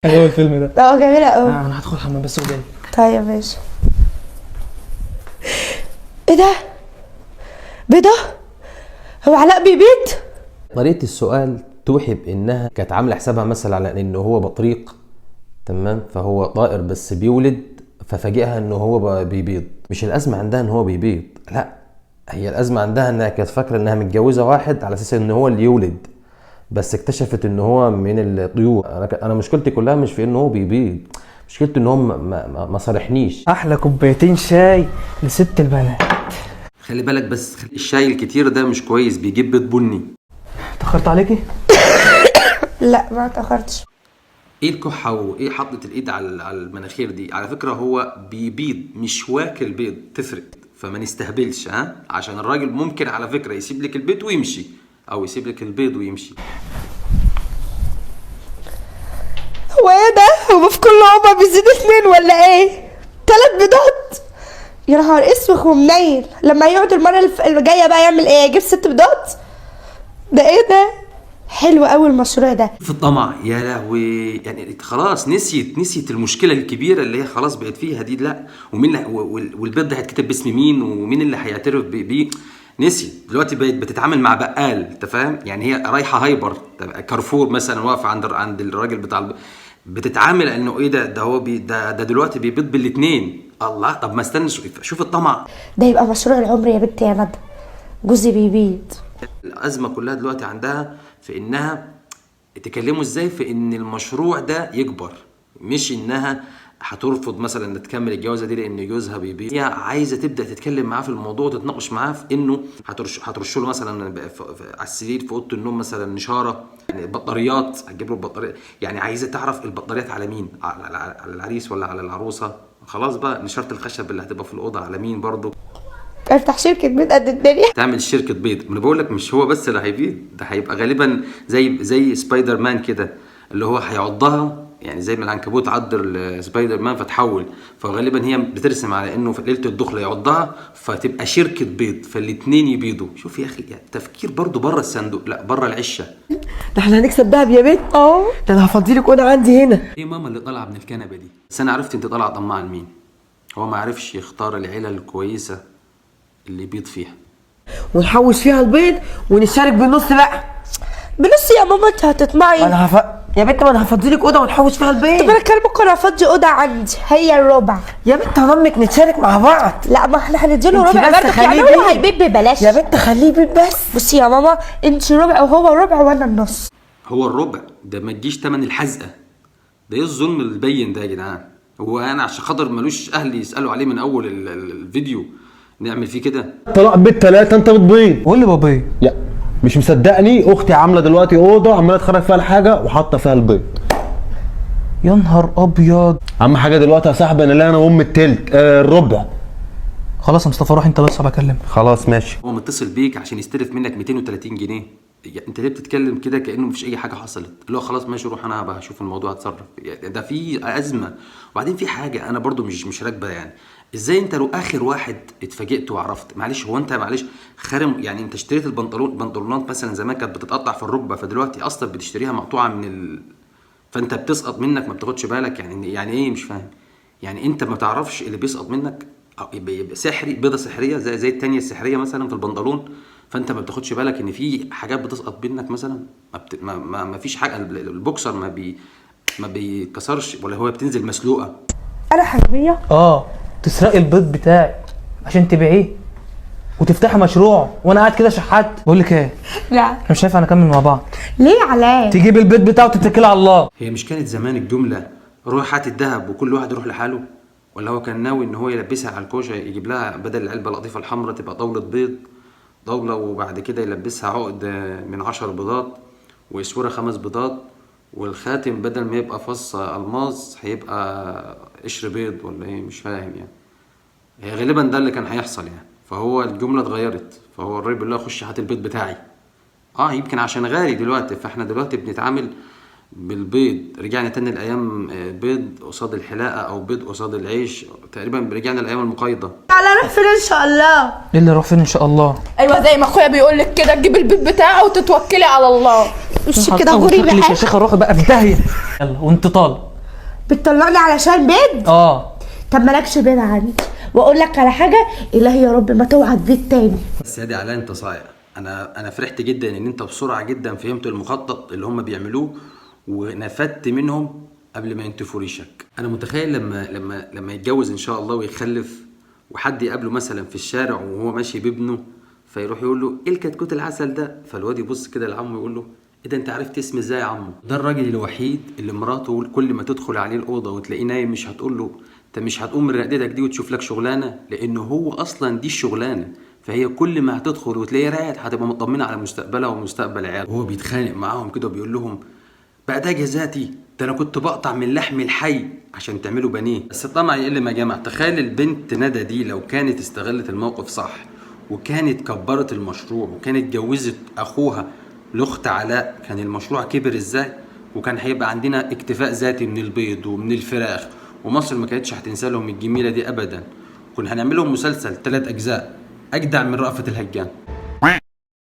حلو الفيلم ده. اه جميلة قوي. انا هدخل الحمام بس وجاي. طيب ماشي. ايه ده؟ بيضة؟ هو علاء بيبيض؟ طريقه السؤال توحي بانها كانت عامله حسابها مثلا على انه هو بطريق، تمام، فهو طائر بس بيولد، ففاجئها انه هو بيبيض. مش الازمة عندها ان هو بيبيض، لا، هي الازمة عندها انها كانت فاكره انها متجوزة واحد على اساس ان هو اللي يولد، بس اكتشفت ان هو من الطيور. انا مشكلتي كلها مش في ان هو بيبيض، مشكلتي ان هو ما صارحنيش. احلى كوبايتين شاي لست البنات. خلي بالك بس الشاي الكتير ده مش كويس، بيجيب بيض بني. اتاخرت عليكي؟ لا ما اتاخرتش. ايه الكحه وايه حطت الايد على المناخير دي؟ على فكرة هو بيبيض مش واكل بيض، تفرق، فما نستهبلش. ها، عشان الراجل ممكن على فكرة يسيب لك البيت ويمشي، او يسيب لك البيض ويمشي. هو ايه ده؟ هو في كل عمر بيزيد 2 ولا ايه؟ 3 بيضات؟ يا نهار اسوخ ومنيل. لما يقعد المرة الجاية بقى يعمل ايه؟ يجيب 6 بيضات؟ ده ايه ده؟ حلو قوي المشروع ده. في الطمع يا لهوي، يعني خلاص نسيت المشكلة الكبيرة اللي هي خلاص بقت فيها دي. لا، ومين والبيض ده هيتكتب باسم مين، ومين اللي هيعترف بيه؟ نسيت. دلوقتي بقت بتتعامل مع بقال، انت فاهم؟ يعني هي رايحة هايبر، كارفور مثلا، واقفة عند الراجل بتاع بتتعامل انه ايه ده، ده هو بي ده، ده دلوقتي بيبيض بالاثنين. الله، طب ما استنى، شوف الطمع. ده يبقى مشروع العمر يا بنتي يا ندى، جوزي بيبيض. الأزمة كلها دلوقتي عندها في إنها تكلموا إزاي في إن المشروع ده يكبر، مش إنها هترفض مثلا إن تكمل الجوازة دي لأن جوزها بيبيض. هي عايزة تبدأ تتكلم معاه في الموضوع وتتناقش معاه في إنه هترش له مثلا على السرير في أوضة النوم مثلا نشارة، يعني بطاريات، هتجيب له البطاريات، يعني عايزة تعرف البطاريات على مين، على العريس ولا على العروسة. خلاص بقى نشارة الخشب اللي هتبقى في الأوضة على مين برضو. افتح شركة بيض قد الدنيا. تعمل شركة بيض. ما انا بقول لك مش هو بس اللي هيبيض، ده هيبقى غالبا زي سبايدر مان كده، اللي هو هيعضها، يعني زي ما العنكبوت عض سبايدر مان فتحول، فغالبا هي بترسم على انه في ليلة الدخلة يعضها فتبقى شركة بيض، فالاتنين يبيضوا. شوف يا اخي، يعني تفكير برضو بره الصندوق، لا بره العشة. ده احنا هنكسب دهب يا بنت. ده انا هفضي لك اوضة عندي هنا. ايه ماما اللي طالعه من الكنبة دي؟ بس انا عرفت انت طالعه طماعه لمين. هو ما عرفش يختار العيلة الكويسة اللي يبيض فيها، ونحوش فيها البيض ونشارك بالنص بقى. بنص يا ماما، انت هتطمعي. انا يا بنت ما انا هفضي لك اوضة ونحوش فيها البيض. طب انا كان ممكن افضي اوضة عندي هي الربع. يا بنت هنمك نتشارك مع بعض. لا ما احنا هنديله انت ربع بس برضه، يعني خليه هو بيض. هيبيض ببلاش. يا بنت خليه يبيض بس. بصي يا ماما، انت ربع وهو ربع وانا النص. هو الربع ده ما تجيش تمن الحزقه ده. ايه الظلم البين ده يا جدعان؟ هو انا عشان خاطر ملوش اهل يسالوا عليه من اول الفيديو نعمل فيه كده؟ طلاق بالثلاثة انت بتبيض. قول لي بابي. لا مش مصدقني، اختي عامله دلوقتي اوضة عماله تخرج فيها الحاجة وحاطه فيها البيض. يا نهار ابيض. اهم حاجة دلوقتي يا صاحبي انا لا انا وام التلت، الربع. خلاص يا مصطفى روح انت بس بكلمك. خلاص ماشي. هو متصل بيك عشان يستلف منك 230 جنيه، يعني انت ليه بتتكلم كده كانه مفيش اي حاجة حصلت؟ اللي هو خلاص ماشي روح انا هبقى هشوف الموضوع هتصرف. يعني ده في ازمة. وبعدين في حاجة انا برضو مش راكبه، يعني ازاي انت لو اخر واحد اتفاجئت وعرفت؟ معلش هو انت معلش خارم، يعني انت اشتريت البنطلون، بنطلونات مثلا زمان كانت بتتقطع في الركبة، فدلوقتي اصلا بتشتريها مقطوعة من فانت بتسقط منك ما بتاخدش بالك. يعني ايه؟ مش فاهم. يعني انت ما تعرفش اللي بيسقط منك، أو يبقى سحري، بيضة سحريه زي التانية السحريه مثلا في البنطلون، فانت ما بتاخدش بالك ان في حاجات بتسقط منك مثلا. ما بت... ما... ما... ما فيش حاجة، البوكسر ما بيتكسرش ولا هو بتنزل مسلوقة. انا حرامية؟ تسرقي البيض بتاعي عشان تبيعيه وتفتحي مشروع وانا قاعد كده شحات. بقول لك ايه؟ لا احنا مش هينفع نكمل مع بعض. ليه علاء؟ تجيب البيض بتاعه وتتكلي على الله. هي مش كانت زمان الجملة روح هات الذهب وكل واحد يروح لحاله؟ ولا هو كان ناوي ان هو يلبسها على الكوشة، يجيب لها بدل العلبة اللطيفة الحمراء تبقى طاولة بيض، طاولة، وبعد كده يلبسها عقد من 10 بيضات واسوره 5 بيضات، والخاتم بدل ما يبقى فص الماس هيبقى قشر بيض ولا ايه؟ مش فاهم يعني. هي غالبا ده اللي كان هيحصل يعني. فهو الجملة اتغيرت، فهو الراجل بيقول لها خش هات البيض بتاعي. يمكن عشان غالي دلوقتي، فاحنا دلوقتي بنتعامل بالبيض. رجعنا تاني الايام، بيض قصاد الحلاقة او بيض قصاد العيش تقريبا، رجعنا الايام المقايضة. تعالى روح فين ان شاء الله؟ ايه اللي روح فين ان شاء الله؟ ايوه زي ما اخويا بيقول لك كده، تجيب البيت بتاعه وتتوكلي على الله. مش كده غريبة شكلك يا حاجة. شيخه روحي بقى في داهية. يلا وانت طالق. بتطلقني علشان بيض؟ اه. طب مالكش بيض عندي، واقول لك على حاجة، الهي يا رب ما توعد بيض تاني. بس يا دي علاء انت صايع، انا فرحت جدا ان انت بسرعة جدا فهمت المخطط اللي هم بيعملوه ونفدت منهم قبل ما ينتفوا ريشك. انا متخيل لما لما لما يتجوز ان شاء الله ويخلف، وحد يقابله مثلا في الشارع وهو ماشي بابنه، فيروح يقول له ايه الكتكوت العسل ده، فالواد يبص كده لعمه ويقول له ايه ده انت عرفت اسمي ازاي يا عمو؟ ده الراجل الوحيد اللي مراته كل ما تدخل عليه الاوضة وتلاقيه نايم مش هتقول له انت مش هتقوم من رقدتك دي وتشوف لك شغلانة، لانه هو اصلا دي الشغلانة، فهي كل ما هتدخل وتلاقيه راقد هتبقى مطمنه على مستقبلها ومستقبل عيالها. وهو بيتخانق معاهم كده وبيقول لهم بقى ده جزاتي، ده انا كنت بقطع من لحم الحي عشان تعملوا بانيه. بس الطمع يقل ما جمع. تخيل البنت ندى دي لو كانت استغلت الموقف صح، وكانت كبرت المشروع، وكانت جوزت اخوها لاخت علاء، كان المشروع كبر ازاي، وكان هيبقى عندنا اكتفاء ذاتي من البيض ومن الفراخ، ومصر ما كانتش هتنسى لهم الجميلة دي ابدا. كنا هنعمل لهم مسلسل 3 اجزاء اجدع من رأفت الهجان.